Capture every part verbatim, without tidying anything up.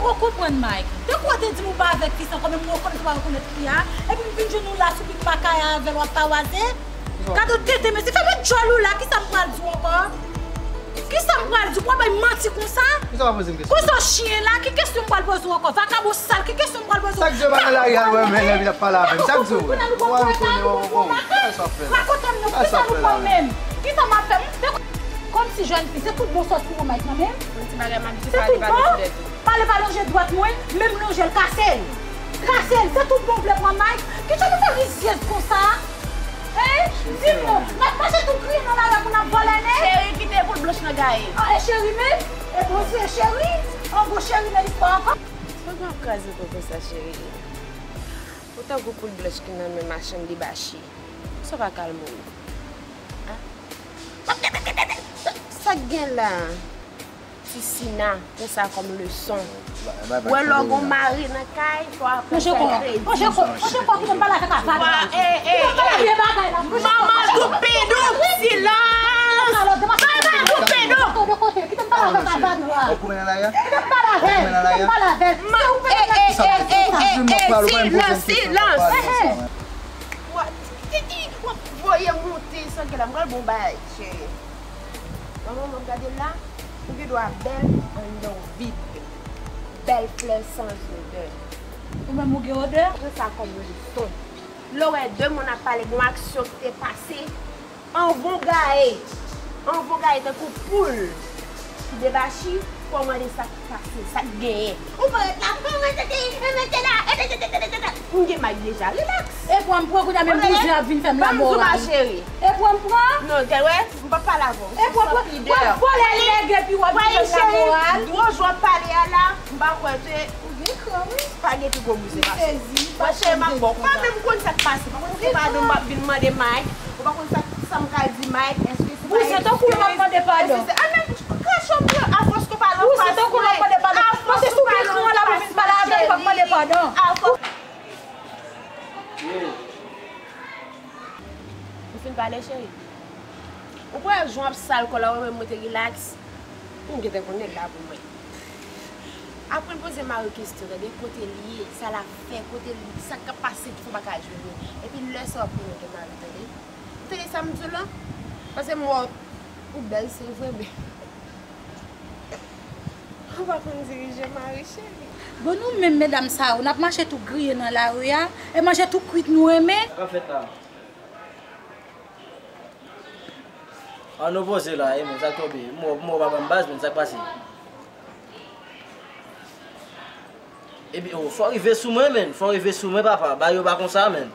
Ou konprann, Mike? Depi w te di m ou pa avèk fi sa ankò, menm mwen rekonèt ou pa rekonèt fi a, epi m vin jwenn ou la sou bik pa kay avè l w ap pawaze. Gade w tete, mesye, fèmen djòl ou la, kisa m pral di w ankò? Kisa m pral di w? W ap bay manti konsa? Kisa w ap poze m kesyon? Konsa w chyen la, ki kesyon m pral poze w ankò? Vakabon sal, ki kesyon m pral poze w? Sa k di w pa nan lari a, l wè men lè l ap pale avè m? Sa k di w? Ou wè m konnen, o, o, o, kisa w ap fè la? Rakonte m non, kisa nou pran menm? Kisa m ap fè? Kòmsi jèn fi, se tout bon sòti pou Mike nan menm? Yon ti bagay m ap di, pale pa lonje dwèt ou. Pale pa lonje dwèt mwen, menm lonje l kase l. Kase l, se tout bon w vle pran Mike? Kijan nou fè rizyèz konsa? Hein? Di m non, n ap mache tou kriye nan lari a pou n ap vòlè, men? Cheri, kite poul blanch nan gaye. Ah, e cheri menm? E bon, se cheri? An gwo cheri nan istwa ankò? Sa w ap kraze kò konsa, cheri? Ou tankou poul blanch ki nan men machann debachi. Sa w pa ka al mouri? Ah. Sa k gen la? Ti Sina, pran sa kòm leson. Wè lè w gon mari nan kay, fò w aprann fè kredi. Manje kò, manje kò, kite m pale avèk avadra. Kite m pale vye bagay la. Manman doupidoup, silans! Manman doupidoup! Kite m pale avèk avadra. Kite m pale avè l. Kite m pale avè l. Si w pale avè l, silans, silans! W ap voye moute san ke la, m pral bon bagay, cheri. Manman, m ap gade la, ou gen dwa bèl anndan w vid. Bèl flè san odè. Ou menm ou gen odè? Pran sa kòm leson. Lè w wè de moun ap pale, gon aksyon ki te pase, anvan w gaye, anvan w gaye tankou poul ki debachi, fò w mande sa k pase, sa k genyen. Ou parèt la, mwen tete, mwen tete la, tete, tete, tete, tete. M gen Mike deja, rilaks. E pran m pran kounye a, menm bouzen ap vin fè m lamoral. Cheri. E pran m pran. Non, gade, wè, m p ap pale avè w. E pran m pran. W ap vòlè nèg epi w ap vin fè m lamoral. Dwo jou w ap pale a la, m pa kwè te. Ou gen kran, wi. Pa gen pi gwo bouzen pase. Mwen cheri, m ap bon. Pa menm konn sa k pase. Pa konn si se padon m ap vin mande Mike. Ou pa konn sa, sa m ka di Mike. Èske se pa ekskiz? Bouzen tankou lè m ap mande padon. Èske se, a, men, krache w pran, afòs ke w pale anfas mwen. Bouzen tankou lè m ap mande padon. Afòs ou pale anfas mwen, cheri. Afòs. Ou fin pale, cheri? Ou kwè jan w ap sal kò la, ou wè mwen te rilaks? M gentan konnen l la pou mwen. Aprann poze mari w kesyon, tande, kote l ye, sa l ap fè, kote l, sa k ap pase ki fè w pa ka jwenn li. Epi lè sa w ap konnen w gen mari, tande. Ou tande sa m di w lan? Paske m wè ou bèl, se vre, men ou pa konn dirije mari, cheri. Bon, nou menm medam sa yo, n ap mache tou griye nan lari a, e manje tou kwit nou renmen. Sa k ap fèt la? An opoze la, e men, sa k tonbe? M wè, m wè w pa ban m baz, men sa k pase? Epi, o, fò w rive sou mwen, men. Fò w rive sou mwen, papa. Bagay yo pa konsa, men.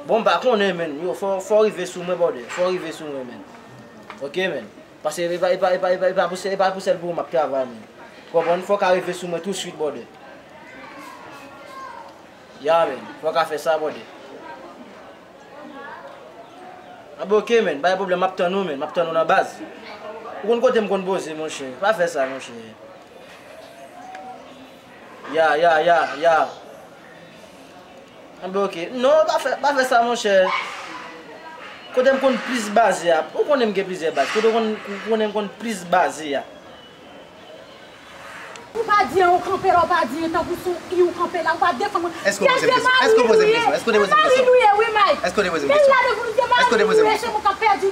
Bon, m pa konnen, men. Yo, fò, fò w rive sou mwen, brother. Fò w rive sou mwen, men. Oke, men. Paske e pa, e pa, e pa, e pa, e pa pou sèl, e pa pou sèl pou ou m ap travay, men. Konprann? Fò w ka rive sou mwen touswit, brother. Ya, men. Fò w ka fè sa, brother. Anben, oke, men. Pa gen pwoblèm, m ap tann ou, men. M ap tann ou nan baz. Ou konn kote m konn poze, monchè. Pa fè sa, monchè. Ya, ya, ya, ya. Anben, oke. Non, pa fè, pa fè sa, monchè. Kote m konn plis baze a. Ou konnen m gen plizyè baz. Kote w konn, ou konnen m konn plis baze a. Ou pa di anyen, ou kanpe la, ou pa di anyen, tankou se yon i ou kanpe la, ou pa defann mwen. Èske w poze m kesyon? Èske w poze m kesyon? Èske w te poze m kesyon? Èske w te poze m kesyon? Èske w te poze m kesyon?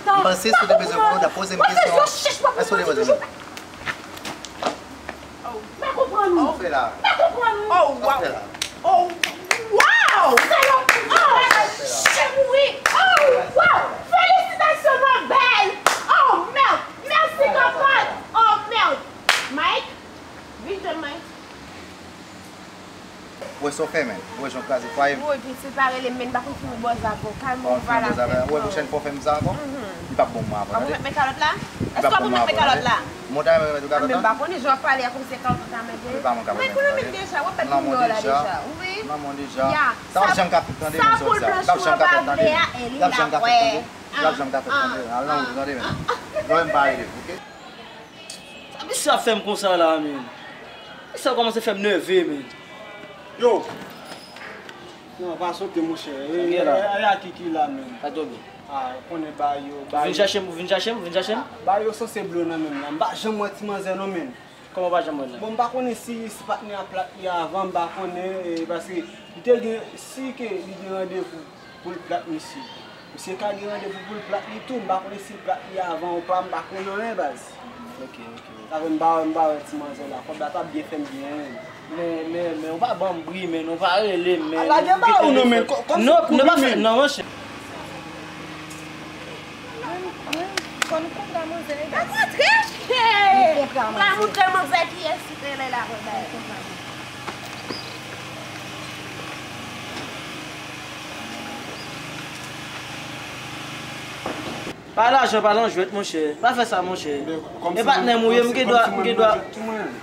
M panse si w te bezwen reponn, w t ap poze m kesyon an. Èske w te poze m kesyon? Oh. M pa konprann ou. Sa w fè la? M pa konprann ou. Oh, wow. Sa w fè la? Oh, wow. Salòp. Oh, chen mouri. Oh, wow. Felisitasyon, ma belle. Oh, merde. Mèsi, konprann. Oh, merde. Mike, vin jwenn mwen. Ou wè sa w fè, men? Ou wè jan w kraze fwaye m? Woy, pitit, pa rele m, men m pa konn fini bòz avè w. Kalme w, pale avè m. Ou wè pwochèn fwa w fè m sa ankò? Li p ap bon pou mwen apre, tande. W ap remèt kalòt la? Èske w ap remèt kalòt la? Monta, remèt ou kalòt la. A, men m pa konnen jan w ap pale a, kòmsi se kalòt ou ta mete. Li pa mwen k ap remèt, tande. Lanmou deja. Wi. Lanmou deja. Sa w ap janm ka fèt, tande, moun sòt sa. L ap janm ka fèt, tande. L ap janm ka fèt, tande. L ap janm ka fèt, tande. Al nan wout ou, tande, men. Lè w wè m pa rele w, oke? Sa misye ap fè m konsa la, men? Misye ap kòmanse fè m nève, men. Yo! Non, pa sote, monchè. E, e, e a ki ki la menm? Sa tonbe. Ah, konnen ba yo, ba yo. Vin chache m, vin chache m, vin chache m. Ba yo sanse blo nan menm la. M pa janm wè ti manzè non menm. Kòman w pa janm wè l la? Bon, m pa konnen si, si patnè a plat li avan, m pa konnen, e, paske li te gen, si ke li gen randevou pou l plat misye. Misye ka gen randevou pou l plat li tou, m pa konnen si l plat li avan ou pa, m pa konnen anyen baz. Ok, ok. Sa fè m pa, m pa wè ti manzè la, kòb la t ap byen fè m byen wi. Men, men, men, ou pa ban m bri, men, ou pa rele m, men. Lage ba ou non, men, kò-, kòm se pou li, men. Non, non, pa fè, non, monchè. Mwen, mwen, fò nou kontre a manzè, e baz. Kontre? Hey! Nou kontre a manzè. M a montre manzè kiyès ki rele la, kontre a manzè. Pa lajan, pa nan jwèt, monchè. Pa fè sa, monchè. E patnè m ou ye, m gen dwa, m gen dwa.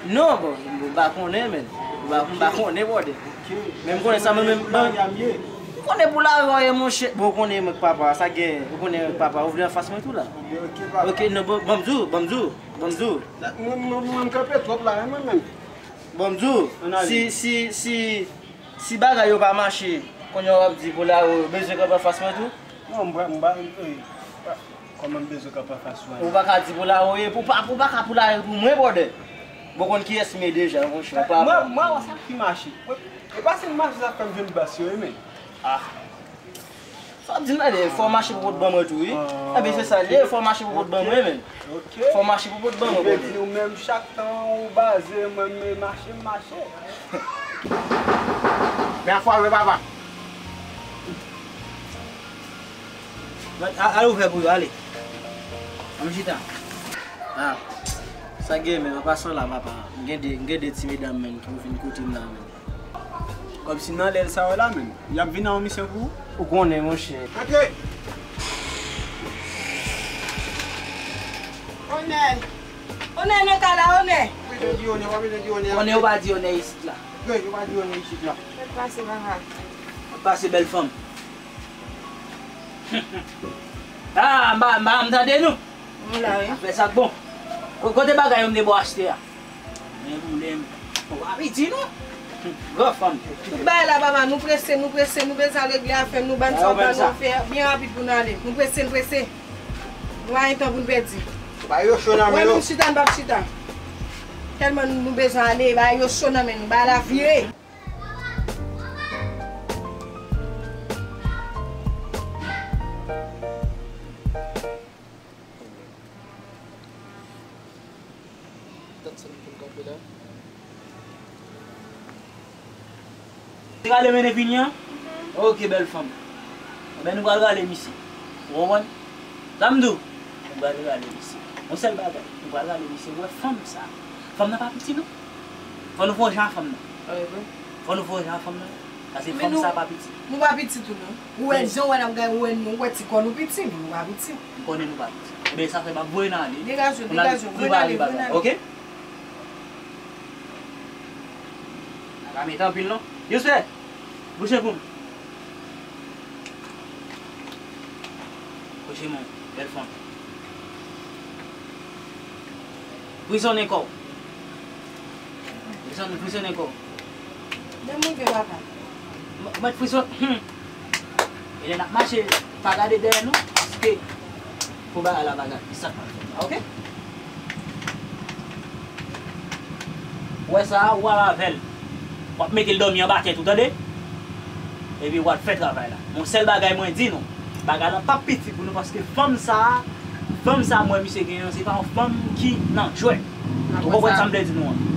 Non, bon, m pa konnen, men. M pa, m pa konnen, brother. Men m konnen sa, men, men, men. M konnen pou lari w ye, monchè. Bon, ou konnen mwen k papa, sa gen, ou konnen mwen k papa, ou vle anfas mwen tou la. Ok, non, bon, ban m di w, ban m di w, ban m di w. Mwen, mwen, mwen, m kanpe twòp la, mwen menm. Ban m di w, si, si, si, si bagay yo pa mache, kounye a w ap di pou lari w bezwen kanpe anfas mwen tou? Non, m pa, m pa, e, kòman m bezwen kanpe anfas ou? Ou pa ka di pou lari w ye, pou pa, pou pa ka pou lari pou mwen, brother. Bon, konn kiyès m ye deja, monchè, ou pa. Mwen, mwen, wè sa ki mache. Mwen, e pa se mache sa fè m jwenn bas yo, wi, men. Ah. Sa w ap di m la, fò w mache pou pot ban mwen tou, wi. Enben, se sa l ye, fò w mache pou pot ban mwen, men. Ok. Fò w mache pou pot ban mwen, brother. Ou menm, chak tan ou baze, mwen, m mache, m mache. Men afwa vre, papa. A, al ouvè pou yo, ale. Ann chita. Ah, sa gen, men, an pasan la, papa. M gen de, m gen de ti medam, men, ki pou vin kote m la, men. Kòmsi nan lè l sa yo la menm. Y ap vin a yon misyon pou ou? Ou konnen, monchè. Antre! Onè! Onè nan kay la, Onè! Yo di Onè, yo pa di Onè isit la. Yo, yo pa di Onè isit la. Mèt pase, papa. Mèt pase, bèl fanm. Ah, m pa, m pa, m tande nou. Nou la, wi. Afè sa k bon. Ko-, kote bagay yo m te ba w achte a? Men pwoblèm. Ou pa piti, non. Gran fanm. Tout bagay la, papa, nou prese, nou prese, nou bezwen al regle afè n, nou ban n sa w ban nou fè byen rapid pou n ale. Nou prese, nou prese. Nou pa gen tan pou n pèdi. Ba yo cho nan men yo. Mwen menm chita, m p ap chita. Tèlman nou bezwen ale, ba yo cho nan men nou, ba la vire. Tann sa nou pou n kanpe la. Te rale mennen vini an? Mhm. Ok, bèl fanm. Enben, nou pral rale misye. Ou konprann? Sa m di w? Nou pral rale misye. Yon sèl bagay, nou pral rale misye. Ou wè fanm sa. Fanm nan pa piti, non. Fò nou fè yon jan a fanm nan. Fò nou fè yon jan a fanm nan. Paske fanm sa pa piti. Nou pa piti tou, non. Ou wè jan w wè n ap gaye, ou wè nou, ou wè ti kò nou piti, men nou pa piti. M konnen nou pa piti. Ebyen, sa fè m ap voye n ale. Degaje w, degaje w, voye n ale, voye n ale. Ok? N a pa mete anpil, non. Yousfe, bouche pou m. Bouche men w, bèl fanm. Frizonnen kò w. Frizonnen, frizonnen kò w. Dèm rive, papa. M-, mèt frizon-, hmm. E lè n ap mache, pa gade dèyè nou, paske pou bagay la pa gade, e sa k mal fèt la, ok? Ou wè sa a, ou al avè l. W ap mete l dòmi anba tèt ou, tande? Epi w al fè travay la. Yon sèl bagay mwen di nou, bagay la p ap piti pou nou, paske fanm sa a, fanm sa a m wè misye genyen an, se pa yon fanm ki nan jwèt. Ou konprann sa m vle di nou an?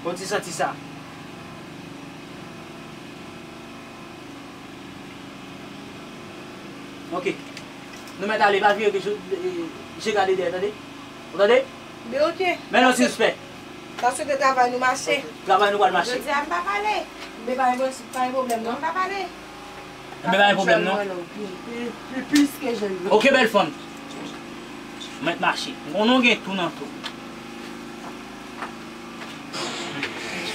Bon, ti santi sa. Ok. Nou mèt ale, pa vire ke je, je gade dèyè, tande? Ou tande? Be ok. Men non, si respè. Sa se te travay nou mache. Travay nou pral mache. Jodi a m pa pale. Men pa gen, pa gen pwoblèm non. M pa pale. Men pa gen pwoblèm non. Pi, pi, pi plis ke jèn yo. Ok, bèl fanm. Mèt mache. M konnen w gen tou nan tou.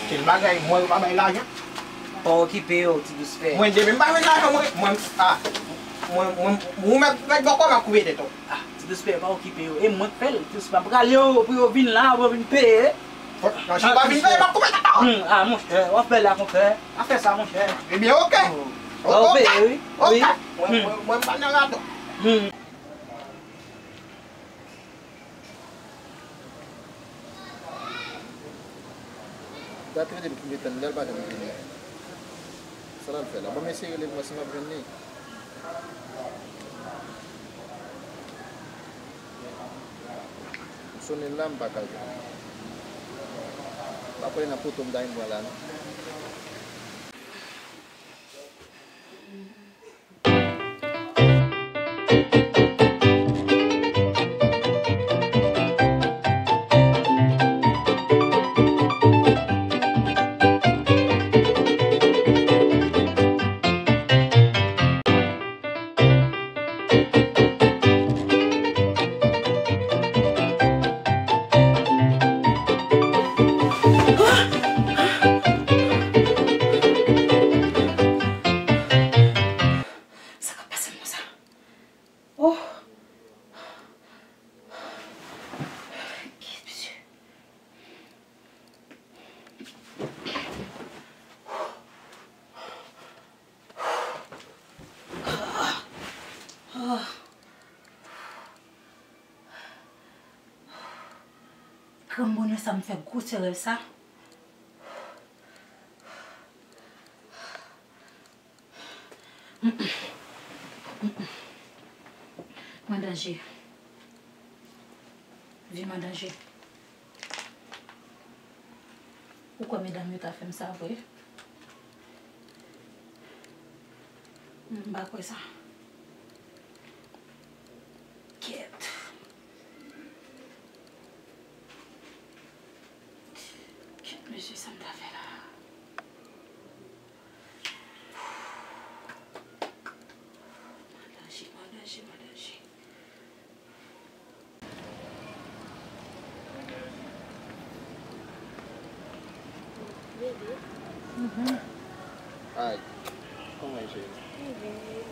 Kel bagay, mwen yo pa bay lajan. Pa okipe yo, Ti Dous Pè. Mwen demen m pa jwenn lajan, mwen, mwen, ah, mwen, mwen, ou mèt, mèt bò kò m ap koupe tèt ou. Ah, Ti Dous Pè, pa okipe yo. E mwen k fè l, Ti Dous Pè. M pral yo pou yo vin la, pou yo vin peye. Nan chita vin peye, m ap koupe tèt ou. Hmm, ah, monchè, w ap fè la, konpè. Pa fè sa, monchè. Ebyen, oke. Oh. Oke, oke. Mwen, mwen, mwen pa nan radòt. Hmm. Dat rele m pou m te tann li, l pa janm vini. Sa l al fè la? Ban m eseye rele l, m wè si m ap jwenn li. M sonnen l la, m pa ka jwenn li. M pa kwè nan poto m ta vin pran la, non. Sa k ap pase m konsa? Oh! Kiyès misye? Granm bonè sa m fè gwosè rèv sa. M an danje. Vi m an danje. Ou kwè medam yo ta fè m sa vre? M pa kwè sa. Kèt. Kèt, mesye, sa m ta fè la? M an danje, m an danje, m an danje. Bebe. Mhm. Ay, kòman w ye, cheri? Mwen byen, e ou?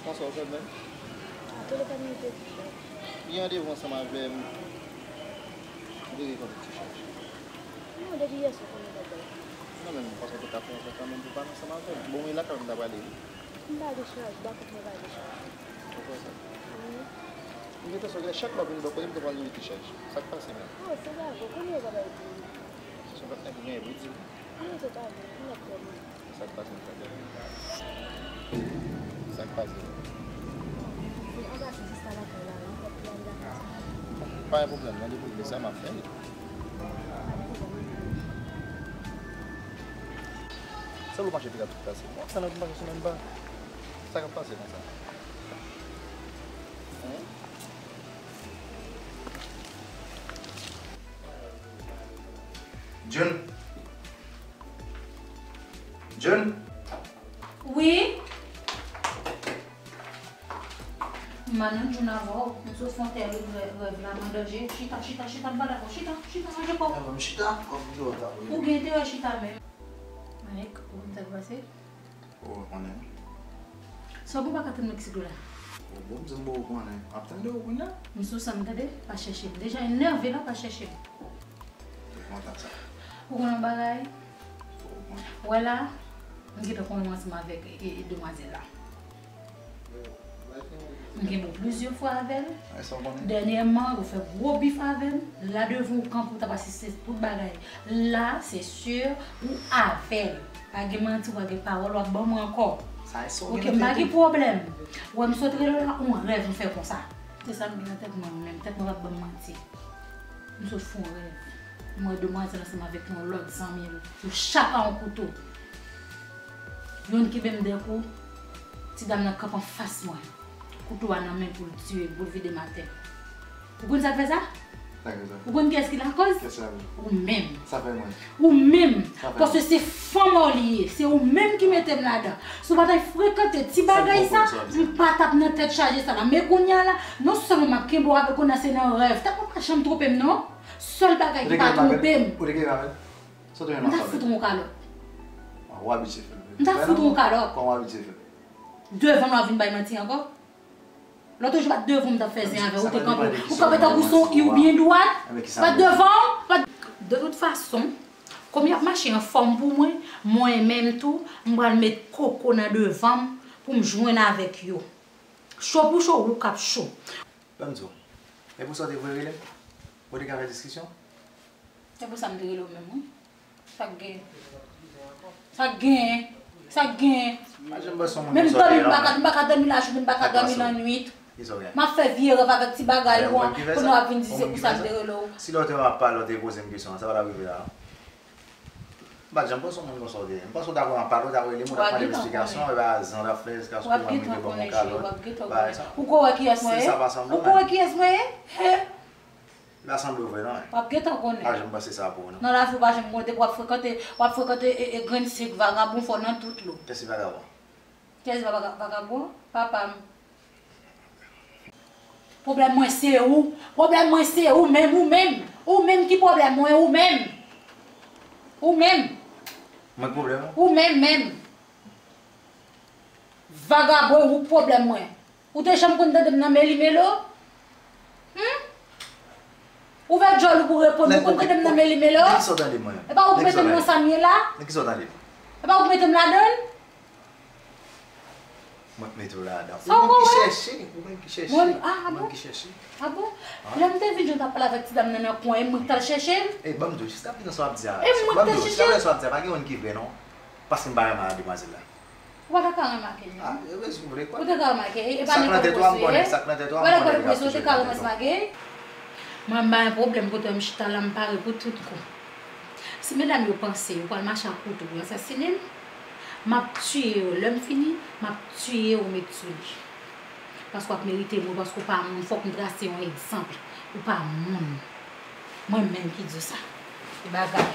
Kòman w fè menm? Atò, lè pa m mete ti chaj. Li randevou ansanm avè m. Li rele kòm ti chaj. Non, depi yè swa konnen bagay. Non, men paske w te ka fè yon jan kanmenm pou w pale ansanm avè m. Bon, men lakay ou m ta prale, wi. M pa gen chaj, ba kote mwen pa gen chaj. Ou kwè sa? Wi. M gentan sonje chak lè w vin bò kote m te pral mete chaj. Sa k pase menm? Oh, se pa vre, kounye a w pa bay pou mwen. Se yon lòt nèg ou genyen pou di m. Non, se pa vre, yon lòt lè mwen. Sa k pase m sa? Sa k pase? Anba se jis pa lakay la, yon lòt lè m dakò sa. Pa gen pwoblèm, nan de pwoblèm sa m ap fè l. Sèl ou mache piga tout pase. Bon, sa nan mache sou menm pa. Sa k ap pase konsa? Hein? Jun. Jun. Wi. M pa nan Jun avè w, m sot fè yon tèl rèv, rèv la m an danje. Chita, chita, chita, m pa dakò. Chita, chita, ranje kò w. Ewa, m chita, kòm yo ta voye. Ou gen enterè chita menm. Mike, ou konn sa k pase? Ou konnen. Sa w gen pa ka tann Meksik la? Ou bon, m di m bon, ou konnen. M ap tande w kounye a. M sou sa m tande, pa chèche m. Deja enève la, pa chèche m. Ou kontan sa? Ou konnen yon bagay? Ou konnen. Wè la, m gentan konnen ansanm avèk e, e, demwazèl la. M gen bon plizyè fwa avè l. Ay, sa w konnen? Dènyèman, ou fè gwo bif avè m. La devan ou kanpe, ou t ap asiste tout bagay. La, se si ou avè l. Pa gen manti, pa gen pawòl, w ap ban mwen ankò. Sa e sa w gen nan tèt ou? Oke, m pa gen pwoblèm. Ou wè m sot rele w la, yon rèv m fè konsa. Se sa m gen nan tèt mwen, menm tèt mwen p ap ban m manti. M sot fè yon rèv. M wè demwazèl ansanm avèk yon lòt zanmi l. Yo chak a yon kouto. Youn kenbe m dèyè kou, ti dam nan kanpe anfas mwen. Kouto a nan men pou l tiye m, pou l vide m atè. Ou konn sa k fè sa? Sa k fè sa? Ou konn kiyès ki lakòz? Kiyès la menm? Ou menm. Sa fè mwen. Ou menm. Sa fè mwen. Paske se fanm ou li ye. Se ou menm ki mete m ladan. Si w pa t al frekante ti bagay sa, m pa t ap nan tèt chaje sa la. Men kounye a la, non sèlman m ap kenbe w avè kounye a se nan rèv. Tèt mwen pa janm twonpe m non. Sèl bagay ki pa twonpe m. Ou te kenbe m avè l? M ta fout ou yon kalòt. Ou abitye fè l. M ta fout ou yon kalòt. Kòman w abitye fè l? Devan m w ap vin bay manti ankò? Lòt jou pa t devan m t ap fè zen avè w, ou te kanpe, ou kanpe tankou son i ou byen dwat. Pa t devan w, pa t. De tout fason, kòm y ap mache anfòm pou mwen, mwen menm tou, m pral met koko nan devan m pou m jwenn avèk yo. Cho pou cho, wouk ap cho. Ban m di w, e pou sa w te voye rele m? Ou te ka fè diskisyon? E pou sa m te rele w menm, wi. Sa k gen? Sa k gen? Sa k gen? Pa janm panse yon moun konn sa w ye non, men. Menm dòmi m pa ka, m pa ka dòmi lajounen, m pa ka dòmi lannwit. M ap fè vye rèv avèk ti bagay ou an, kounye a w ap vin di se pou sa m te rele w. Si lòt lè w ap pale, w te poze m kesyon an, sa pa t ap rive la non. M pa t janm panse yon moun konsa w te ye. M panse w ta pran pale, w ta rele m, w ta mande m esplikasyon, epi a zen w ta fè jiskaske w menm rive ban m yon kalòt. Bagay sa. Ou ko wè kiyès mwen ye? Ou ko wè kiyès mwen ye? He! Li pa sanble w vre non. W ap gentan konnen. Pa janm panse sa pou ou non. Nan lavi w pa janm konnen, depi w ap frekante, w ap frekante e, e grenn sik, vagabon fò nan tout lo. Kiyès ki vagabon? Kiyès ki vaga-, vagabon? Papa m. Pwoblèm mwen se ou. Pwoblèm mwen se ou menm, ou menm. Ou menm ki pwoblèm mwen, ou menm. Ou menm. Mwen k pwoblèm ou? Ou menm menm. Vagabon, ou k pwoblèm mwen. Ou te janm konn tande m nan meli melo? Hmm? Ouvè djòl ou pou reponn, ou konn tande m nan meli melo? Nan kisa w tande m mwen menm? E pa ou k mete m nan sa m ye la? Nan kisa w tande m? E pa ou k mete m ladan l? Mwen k mete w ladan. Ou menm ki chèche, ou menm ki chèche. Mwen, ah, ah bon? Ou menm ki chèche. Ah bon? Lè m te vin jwenn w t ap pale avèk ti dam nan nan kwen, e mwen k t al chèche l? E ban m di w, jiskaprezan sa w ap di a, e mwen k t al chèche l? Jiskaprezan sa w ap di a, pa gen youn ki vre non. Paske m pa renmen a demwazèl la. Ou pa ta ka remake l non. Ah, e vre si w vle kwè. Ou te ka remake, e pa nenpòt pwese w ye. Sa k nan tèt ou a, m konnen. Ou pa nenpòt pwese w te ka remake. Mwen m pa gen pwoblèm kote m chita la, m pare pou tout kou. Si medam yo panse yo pral mache ak kouto pou yo asasinen m, m ap tiye yo. Lè m fini, m ap tiye yo met sou li. Paske w ap merite mò, paske w pa moun, fòk m trase yon egzanp. Ou pa moun. Mwen menm ki di w sa. E bagay.